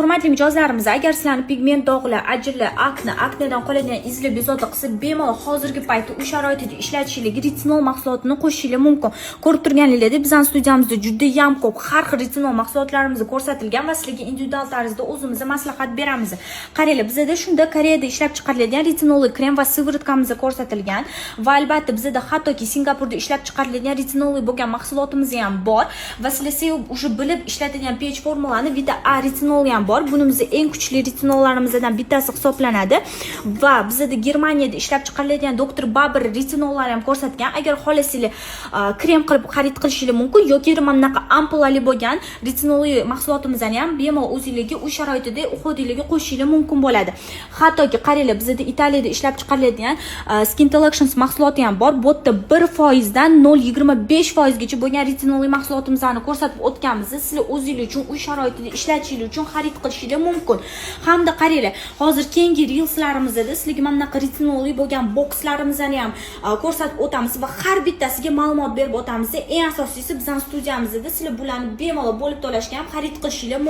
Hurmatli mijozlarimiz, agar sizlarni pigment dog'lar, ajinlar, akne, aknedan qoladigan izlar bezovta qilsa, bemalol hozirgi paytda uy sharoitida ishlatishlik retinol mahsulotini qo'shishingiz mumkin. Ko'rib turganingizdek, bizning studiyamizda juda ham ko'p har xil retinol mahsulotlarimiz ko'rsatilgan va sizlarga individual tarzda o'zimiz maslahat beramiz. Qaranglar, bizada shunda Koreyada ishlab chiqariladigan retinolli krem va сыворотка miz ko'rsatilgan va albatta bizada hattoki Singapurda ishlab chiqariladigan retinolli bo'lgan mahsulotimiz ham bor va sizlar sevib, уже bilib ishlatadigan pH formulani Vita A retinoli ham bor. Bunimiz eng kuchli retinollarimizdan bittasi hisoblanadi va bizada Germaniyada ishlab chiqariladigan Doktor Babur retinollari ham ko'rsatgan. Agar xohlasanglar, krem qilib xarid qilishingiz mumkin yoki mana bunaqa ampulali bo'lgan retinolli mahsulotimizni ham bemalol o'zingizga uy sharoitida уход inglarga qo'shishingiz mumkin bo'ladi. Hattoki qaranglar, bizada Italiyada ishlab chiqariladigan Skin Collections mahsuloti ham bor. Bu yerda 1% dan 0,25% gacha bo'lgan retinolli mahsulotimizni ko'rsatib o'tganmiz. Sizlar o'zingiz uchun uy sharoitida ishlatishingiz uchun xarid qilishingiz mumkin. Hamda qaranglar, hozir keyingi reelslarimizda sizlarga mana bunaqa retinolli bo'lgan bokslarimizni ham ko'rsatib o'tamiz va har bittasiga ma'lumot berib o'tamiz. Eng asosiysi, bizning studiyamizda sizlar bularni bemalol bo'lib to'lashga ham xarid qilishingiz.